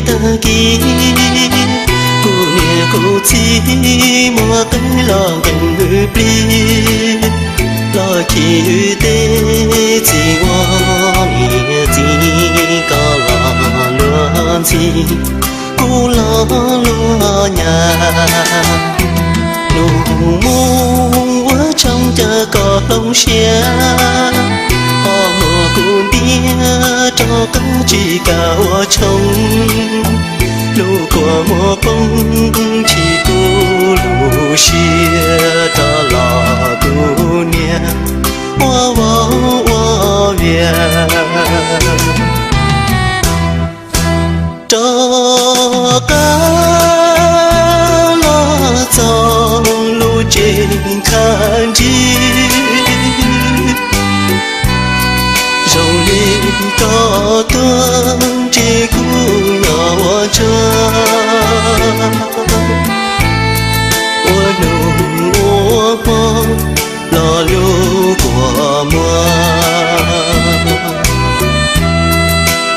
Tag kis kuv niam kuv txiv muab qe los nqes hwv plig, los khi hwv teb txiv ua niam txiv koj los luag ntxhi, kuv los luag nyab. Nus mus ua tshoob caw koj hloov siab, ho muab kuv ntiab rov qab tsis kam ua tshoob. Lub kua muag poob tsis kuv lub siab rov los kuv niam ua vauv ua vias. Rov qab los txog lub tsev khav nrig, zoo li koj tuag ntsib kuv nyob ua ntsuag, ua hnub ua hmo los lub kua muag.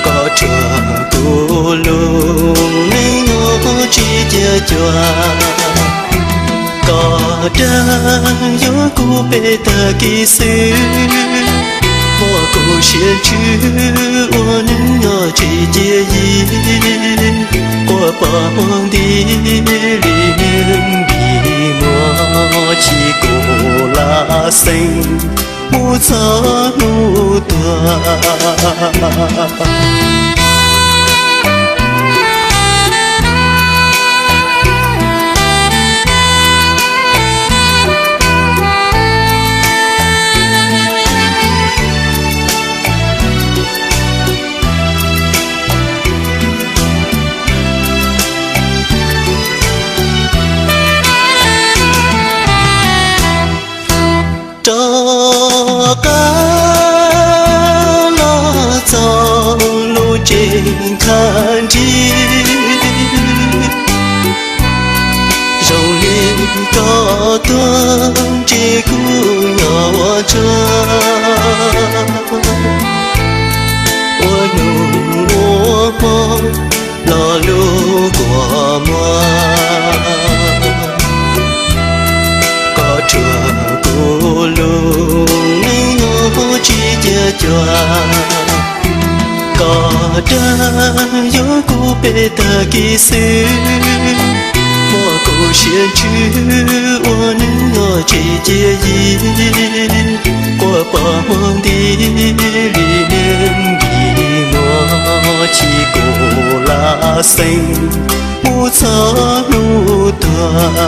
Koj rhuav kuv lub neej nyob tsis cia cuag, koj dag yuav kuv peb tag kis xwb, muab kuv siab ntsws ua neej nyob tsis cia yig, quaj pom muag nti li nws npis muag, chim kuv lam xeeb mus txog hnub tuag. Rov qab los txog lub tsev khav nrig, zoo li koj tuag ntsib kuv nyob ua ntsuag, ua hnub ua hmo los lub kua muag. Koj rhuav kuv lub neej nyob tsis cia cuag, koj dag yuav kuv peb tag kis xwb, muab kuv siab ntsws ua neej nyob tsis cia yig, quaj pom muag nti li nws npis muag, chim kuv lam xeeb mus txog hnub tuag.